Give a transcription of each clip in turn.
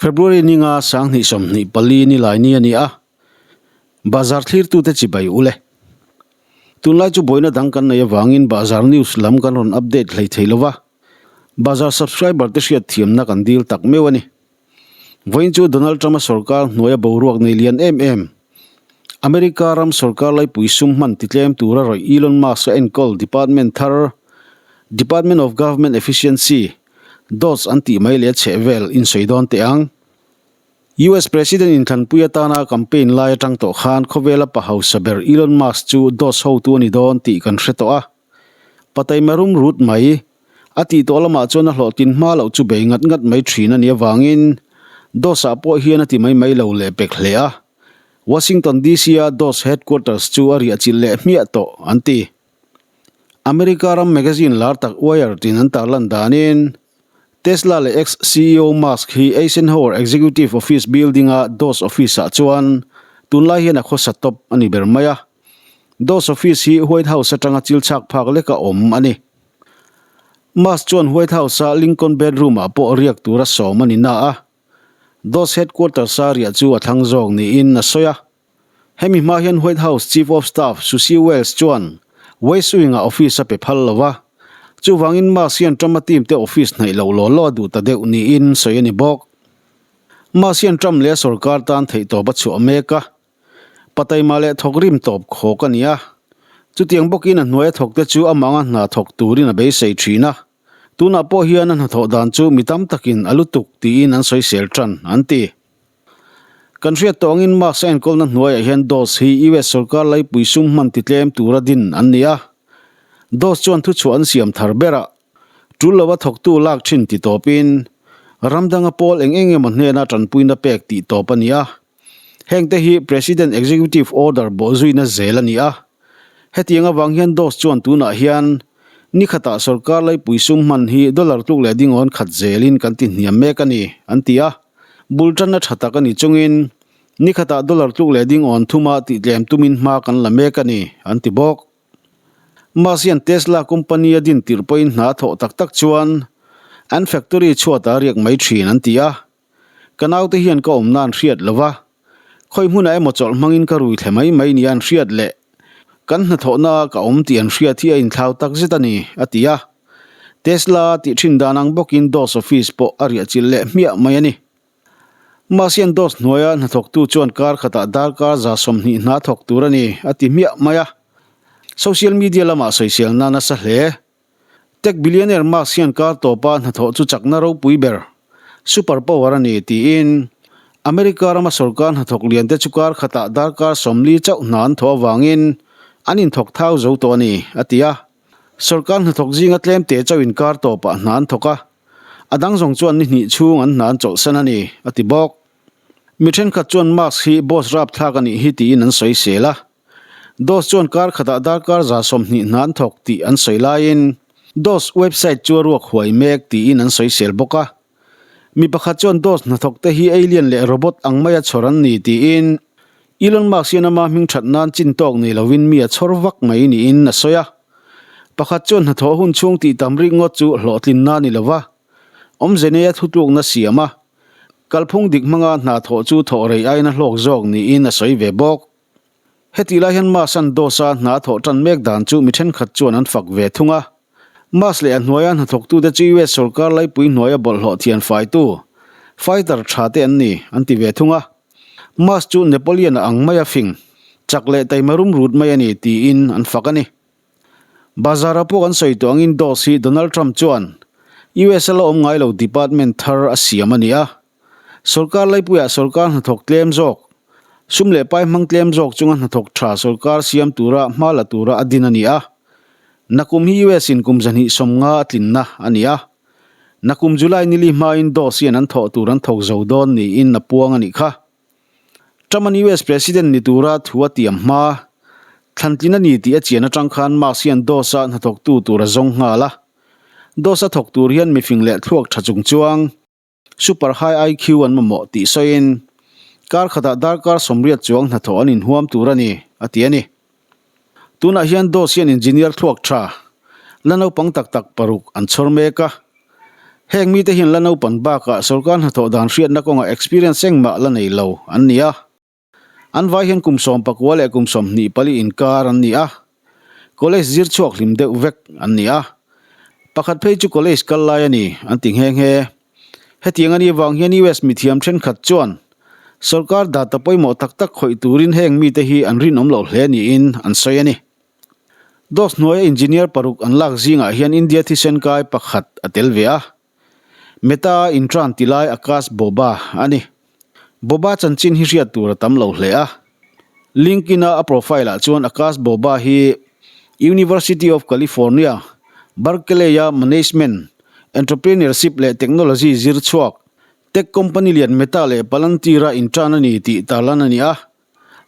February ninga 2024 ni lai ni a ni a, Bazar thlirtute chibai ule. Tunlai chu buaina dang kan nei avangin Bazar News lam kan rawn update hlei thei lova, Bazar subscriber te hriat thiamna kan dil tak meuh a ni. Vawiin chu Donald Trump-a sorkar hnuaia boruak nei lian em em, America ram sorkar laipui sum hman titlem tura rawih Elon Musk-a enkawl department thar, Department of Government Efficiency, DOGE an tih mai leh a chheh vel insawi dawn teh ang. US President inthlanpui atana campaign lai atang tawh khan khawvela pa hausa ber Elon Musk chu DOGE hotu a ni dawn tih kan hre tawh a. Pataima rum rut mai, a tih tawh lamah chuan a hlawhtlin hma loh chu bei ngat ngat mai thin a nih avangin DOS ah pawh hian a ti mai mai lo leh pek hle a. Washington DC a DOS headquarters chu a riah chilh leh hmiah tawh an ti. America ram magazine lar tak Wired in an tarlan danin Tesla leh ex-CEO Musk hi Eisenhower Executive Office Building-a DOS office ah chuan tunlai hian a khawsa tawp a ni ber mai a. DOS office hi White House atanga chil chhak phak leka awm a ni. Musk chuan White House-a Lincoln Bedroom-ah pawh riak tura sawm a ni na a, DOS headquarters-a riah chu a thlang zawk niin a sawi a. Hemi hma hian White House Chief of Staff Susie Wiles chuan West Wing-ah office a pe phal lo va, chuvangin Musk hian Trump-a team te office hnaih loh law law a duh ta deuh niin sawi a ni bawk. Musk hian Trump leh a sorkar tan theihtawp a chhuah mek a, Pataima leh thawk rim tawp khawk a ni a, chutiang bawkin a hnuaia thawkte chu amanga hna thawk turin a beisei thin a, tunah pawh hian a hnathawh dan chu mi tam takin a lutuk tiin an sawisel tan an ti. Kan hriat tawh angin Musk a enkawlna hnuaiah hian DOGE hi US sorkar laipui sum hman titlem tura din an ni a, DOGE chuan thuchhuah an siam thar berah Tul lova thawktu lak thin ti tawpin ram danga pawl eng eng emaw hnena tanpuina pek tih tawp a ni a. Hengte hi President Executive Order bawhzuina zel a ni a. Hetiang avang hian DOS chuan tunah hian ni khatah sorkar laipui sum hman hi dollar tluk leh dingawn khat zelin kan ti hniam mek a ni, an ti a. Bul tanna tha tak a ni chungin ni khatah dollar tluk leh dingawn thuma tihtlem tumin hma kan la mek a ni, an ti bawk. Musk hian Tesla company a din tirh pawhin hna a thawh tak tak chuan an factory chhuatah a riak mai thin an ti a. Ka naute hian ka awmna an hriat lo va, khawi hmunah emaw chawlh hmangin ka rui thle mai mai nia an hriat leh kan hnathawhnaah ka awm tih an hriat hi a inthlau tak zet a ni, a ti a. Tesla tih thin dan ang bawkin DOS office pawh a riah chilh leh hmiah mai a ni. Mahse an DOS hnuaia hnathawktu chuan kar khatah darkar 120 hna thawk tur a ni, a ti hmiah mai a. Social media lamah sawiselna nasa hle. Tech billionaire Musk hian kar tawpa hnathawh chu chakna ropui ber, super power a ni, tiin America rama sorkar hnathawk liante chu kar khatah darkar 40 chauh hna an thawh avangin an inthawk thau zo tawh a ni, a ti a. Sorkar hnathawk zinga tlemte chauhin kar tawpah hna an thawk a. A dang zawng chuan ni hnih chhung an hna an chawlhsan a ni, a ti bawk. Mi thenkhat chuan Musk hi boss rapthlak a nih hi tiin an sawi sel a. DOS chuan kar khatah darkar 20 hna an thawk tih an sawi laiin DOS website chu a ruak huai mek tiin an sawi sel bawk a. Mi pakhat chuan DOS hnathawkte hi alien leh robot ang maia chhawr an ni tiin Elon Musk hian ama hming that nan chin tawk nei lovin mi a chhawr vak mai niin a sawi a. Pakhat chuan hnathawh hun chhung tih tam rik ngawt chu hlawhtlinna a ni lova, awmze neia thutlukna siam a, kalphung dik hmanga hna thawh chu thawh rei aiin a hlawk zawk niin a sawi ve bawk. Hetih lai hian Musk-a'n DOS-a hna thawh tan mek dan chu mi thenkhat chuan an fak ve thung a. Musk leh a hnuaia hnathawktute chu US sorkar laipui hnuaia bawlhhlawh thian faitu, fighter tha te an ni, an ti ve thung a. Musk chu Napoleon-a ang maia fing, chak leh taima rum rut mai a ni tiin an fak a ni. Bazar-a pawh kan sawi tawh angin DOS hi Donald Trump chuan US-a la awm ngai lo department thar a siam a ni a. Sorkar laipuiah sorkar hnathawk tlem zawk, sum leh pai hmang tlem zawk chunga hnathawk tha sorkar siam tura hma la tura a din a ni a. Nakum hi US-in kum 250 a tlinna a ni a. Nakum July nili hmain DOS hian an thawh tur an thawk zo dawn niin a puang a nih kha. Trump-a'n US President ni tura thu a tiam hma, thlantlin a ni tih a chian atang khan Musk hian DOS-a hnathawktu tur a zawng nghal a. DOS-a thawk tur hian mifing leh thluak tha chung chuang super high IQ an mamawh tih sawiin kar khatah darkar 80 chuang hnathawh an inhuam tur a ni, a ti a ni. Tunah hian DOS hian engineer thluak tha, la naupang tak tak paruk an chhawr mek a. Heng mite hian la naupan bakah sorkar hnathawh dan hriatna kawngah experience engmah la nei lo an ni a. An vai hian kum 14 leh kum 24 inkar an ni a. College zir chhuak hlim deuh vek an ni a. Pakhat phei chu college kal lai a ni an ti nghe nghe. Hetiang a nih avang hian US mithiam thenkhat chuan sorkar data pawimawh tak tak khawih turin heng mite hi an rinawm loh hle niin an sawi a ni. Dos hnuaia engineer paruk an lak zingah hian India thisen kai pakhat a tel ve a. Meta-a intran ti lai Akash Boba a ni. Boba chanchin hi hriat tur a tam lo hle a. LinkedIn-a a profile-ah chuan Akash Boba hi University of California, Berkeley-a Management, Entrepreneurship leh Technology zir chhuak, tech company lian Meta leh Palantir-a intran a ni tih tarlan a ni a.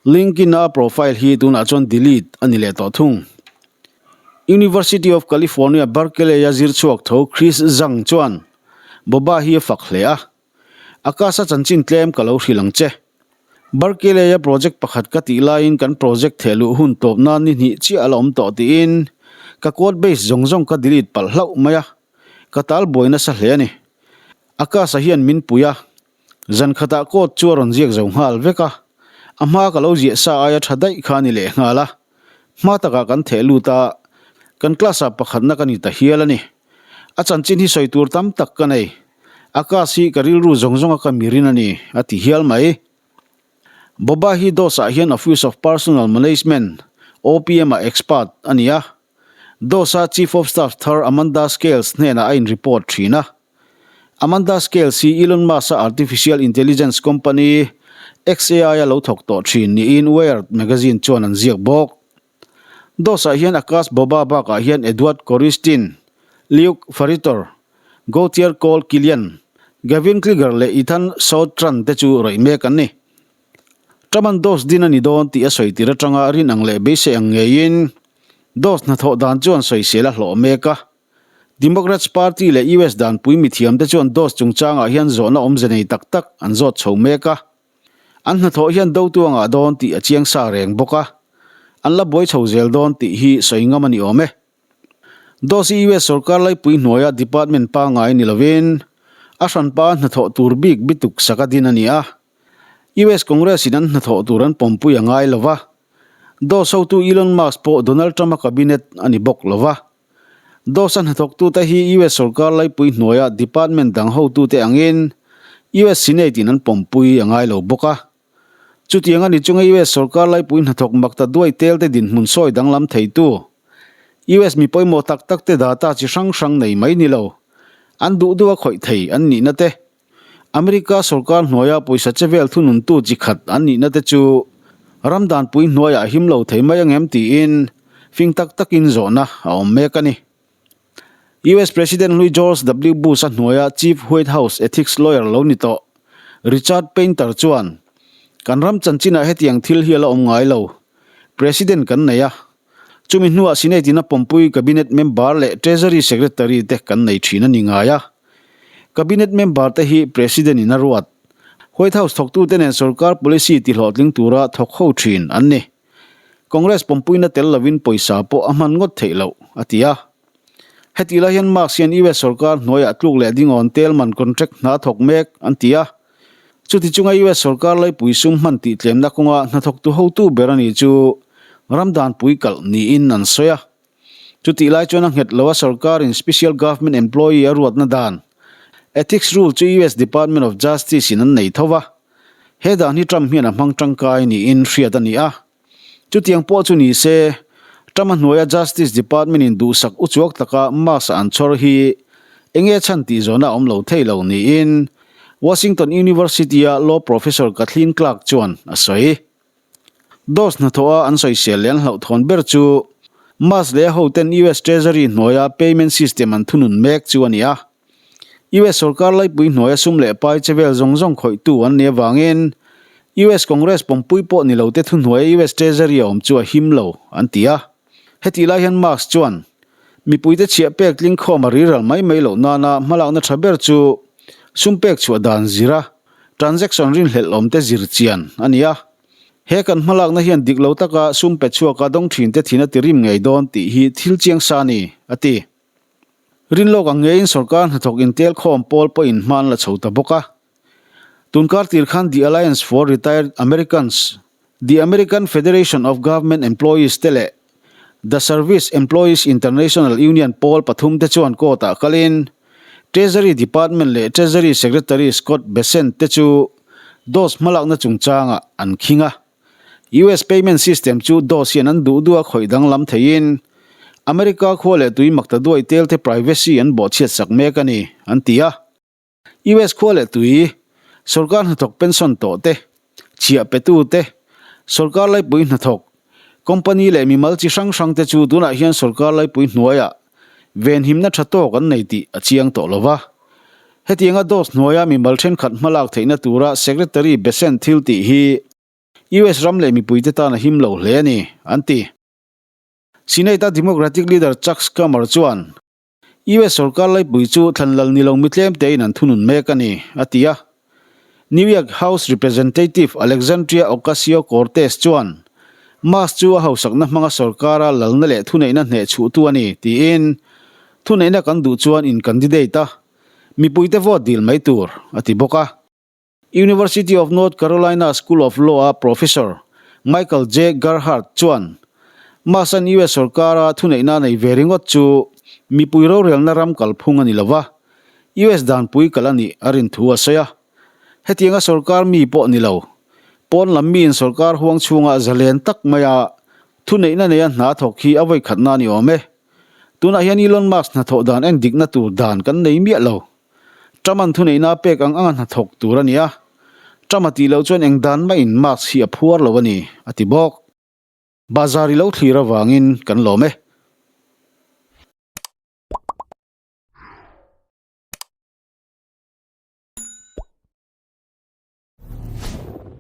LinkedIn-a a profile hi tunah chuan delete a ni leh tawh thung. University of California, Berkeley-a zir chhuak tho Chris Zhang chuan Boba hi a fak hle a, Akash-a chanchin tlem ka lo hrilh ang che. Berkeley-a project pakhat ka tih laiin kan project theh luh hun tawp nan ni hnih chiah a la awm tawh tiin ka code base zawng zawng ka delete palh hlauh mai a, ka tal buai nasa hle a ni. Akash-a hian min pui a, Zan khatah coat chu a rawn ziak zo nghal vek a, a hma ka lo ziah sa aia tha daih kha a ni leh nghal a. Hma takah kan theh lut a, kan class-ah pakhatna ka ni ta hial a ni. A chanchin hi sawi tur tam tak ka nei. A class hi ka rilru zawng zawnga ka mirin a ni, a ti hial mai. Boba hi DOS-ah hian Office of Personal Management, OPM-ah expert a ni a. DOS-a Chief of Staff thar Amanda Scales hnenah a in-report thin a. Amanda Scales hi Elon Musk-a artificial intelligence company xAI-a lo thawk tawh thin niin Wired magazine chuan an ziak bawk. DOS-ah hian Akash Boba bakah hian Edward Coristine, Luke Farritor, Gauthier Cole Killian, Gavin Kliger leh Ethan Sautran te chu rawih mek an ni. Truman DOS din a ni dawn tih a sawi tir atanga rin ang leh beisei ang ngeiin DOS hnathawh dan chuan sawisel a hlawh mek a. Democrats Party leh US danpui mithiamte chuan DOS chungchangah hian zawhna awmze nei tak tak an zawt chho mek a. An hnathawh hian dotu a ngah dawn tih a chiang sa reng bawk a, an la buai chho zel dawn tih hi sawi ngam a ni awm e. DOS hi US sorkar laipui hnuaia department pangngai ni lovin a hranpa hnathawh tur bik bituk sak a din a ni a. US Congress in an hnathawh tur an pawmpui a ngai lo va, DOS hotu Elon Musk pawh Donald Trump-a cabinet a ni bawk lo va. DOS-a hnathawktute hi US sorkar laipui hnuaia department dang hotute angin US Senate in an pawmpui a ngai lo bawk a. Chutiang a ni chunga US sorkar laipui hnathawk makta duai telte dinhmun sawi danglam theitu US mi pawimawh tak takte data chi hrang hrang nei mai ni lo, an duh duha khawih thei an nihna te, America sorkar hnuaia pawisa che vel thununtu chi khat an nihna te chu ram danpui hnuaiah him lo thei mai angem tiin fing tak takin zawhna a awm mek a ni. US President hlui George W. Bush-a hnuaia Chief White House Ethics Lawyer lo ni tawh Richard Painter chuan, Kan ram chanchinah hetiang thil hi a la awm ngai lo. President kan nei a, chumi hnuah Senate in a pawmpui Cabinet member leh Treasury Secretary te kan nei thin a ni ngai a. Cabinet member te hi President in a ruat. White House thawktute nen sorkar policy ti hlawhtling tura thawk ho thin an ni. Congress pawmpuina tel lovin pawisa pawh a hman ngawt theih loh, a ti a. Hetih lai hian Musk hian US sorkar hnuaiah tluk leh dingawn tel man contract hna thawk mek an ti a. Chuti chunga US sorkar laipui sum hman tih tlemna kawnga hnathawktu hotu ber a ni chu ram danpui kalh niin an sawi a. Chutih lai chuan a nghet lo a sorkarin Special Government Employee a ruatna dan, Ethics Rule chu US Department of Justice in an nei tho va. He dan hi Trump hian a hmang tangkai niin hriat a ni a. Chutiang pawh chu ni se, Trump a hnuaia Justice Department in duhsak uchuak taka Musk a an chhawr hi enge chhan tih zawhna a awm lo thei lo niin Washington University-a Law Professor Kathleen Clark chuan a sawi. DOS hnathawha an sawisel leh an hlauhthawn ber chu Musk leh a hoten US Treasury hnuaia payment system an thunun mek chu a ni a. US sorkar laipui hnuaia sum leh pai che vel zawng zawng khawihtu an nih avangin US Congress pawmpui pawh ni lote thuhnuaia US Treasury a awm chu a him lo an ti a. Hetih lai hian Musk chuan mipuite chhiah pek tling khawm a riral mai mai loh nana hmalakna tha ber chu sum pek chhuah dan zira transaction rinhlelh awmte zir chian a ni a. He kan hmalakna hian dik lo taka sum pe chhuaka dawng thinte thin a ti rim ngei dawn tih hi thil chiang sa a ni, a ti. Rinlawk ang ngeiin sorkar hnathawk intel khawm pawl pawhin hma an la chho ta bawk a. Tun kar tir khan The Alliance for Retired Americans, The American Federation of Government Employees te leh The Service Employees International Union pawl pathum te chuan court ah kalin Treasury Department leh Treasury Secretary Scott Bessent te chu DOS hmalakna chungchangah an khing a. US payment system chu DOS hian an duh duh a khawih danglam theiin America khua leh tui makta duai tel te privacy an bawhchhiat sak mek a ni, an ti a. US khua leh tui, sorkar hnathawk pension tawh te, chhiah petu te, sorkar laipui hnathawk, company leh mimal chi hrang hrang te chu tunah hian sorkar laipui hnuaiah venhimna tha tawk an nei tih a chiang tawh lo va. Hetianga DOS hnuaia mimal thenkhat hmalak theihna tura Secretary Bessent thil tih hi US ram leh mipuite tan a him lo hle a ni, an ti. Senate-a Democratic leader Chuck Schumer chuan, US sorkar laipui chu thlanlal ni lo mi tlem tein an thunun mek a ni, a ti a. New York House Representative Alexandria Ocasio-Cortez chuan, Musk chu a hausakna hmanga sorkara lalna leh thuneihna hneh chhuhtu a ni, tiin, Thuneihna kan duh chuan in candidate a, mipuite vote dil mai tur, a ti bawk a. University of North Carolina School of Law-a Professor Michael J. Gerhardt chuan Musk-a'n US sorkara thuneihna a nei ve ringawt chu mipui rorelna ram kalphung a ni lo va, US danpui kal a nih a rin thu a sawi a. Hetianga sorkar mi pawh ni lo, pawn lam miin sorkar huang chhungah zalen tak maia thuneihna neia hna thawk hi a vawikhatna a ni awm e. Tunah hian Elon Musk hnathawh dan en dikna tur dan kan nei miah lo. Trump-a'n thuneihna a pek ang anga hnathawk tur a ni a, Trump-a tih loh chuan eng dan mahin Musk hi a phuar lo a ni, a ti bawk. Bazar i lo thlir avangin kan lawm e.